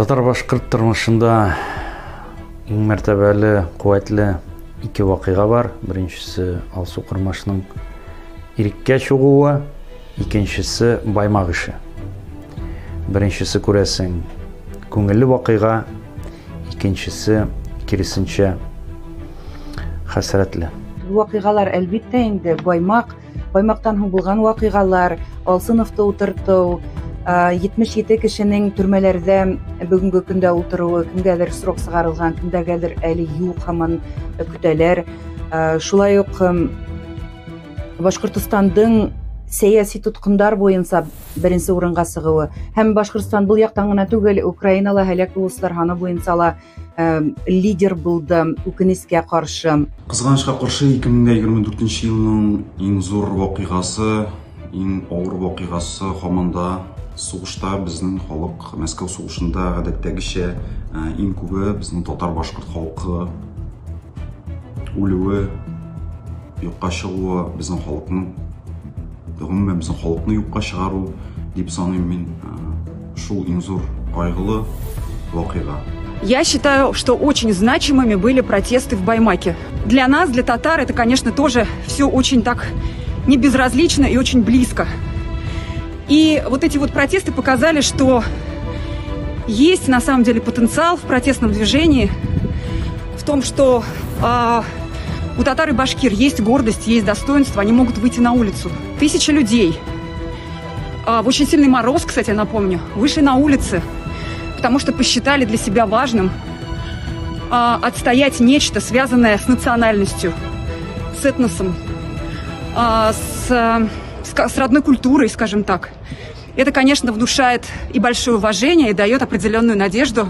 Татар-башкорт тормышында иң мәртәбәле, куәтле ике вакыйга бар. Беренчесе Алсу Кормашның иреккә чыгуы, икенчесе Баймак эше. Беренчесе, күрәсең, күңелле вакыйга, икенчесе, киресенчә, хәсрәтле. Вакыйгалар, әлбиттә инде, Баймак, Баймактан һуң булган вакыйгалар, Алсыновты утырту, 77 кешенең төрмәләрдә бүгенге көндә утыруы, кемгәдер срок чыгарылган, кемгәдер әле юк, һаман көтәләр. Шулай ук Башкортостандың сәяси тоткындар буенча беренче урынга чыгуы һәм Башкортостан был яктан гына түгел, Украинала һәлак булучылар һаны буенча ла лидер булды, үкенечкә каршы. Кызганычка каршы, 2024 елның иң зур вакыйгасы, иң авыр вакыйгасы һаман да сугышта безнең халык Мәскәү сугышында гадәттәгечә иң күбе безнең татар-башкорт халкы үлүе, юкка чыгуы, безнең халыкның, гомумән безнең халыкны юкка чыгару дип саныйм мин. Шул иң зур кайгылы вакыйга. Я считаю, что очень значимыми были протесты в Баймаке. Для нас, для татар, это, конечно, тоже все очень так не безразлично и очень близко. И вот эти вот протесты показали, что есть на самом деле потенциал в протестном движении, в том, что у татар и башкир есть гордость, есть достоинство, они могут выйти на улицу. Тысячи людей, в очень сильный мороз, кстати, я напомню, вышли на улицы, потому что посчитали для себя важным отстоять нечто, связанное с национальностью, с этносом, с родной культурой, скажем так. Это, конечно, внушает и большое уважение, и дает определенную надежду.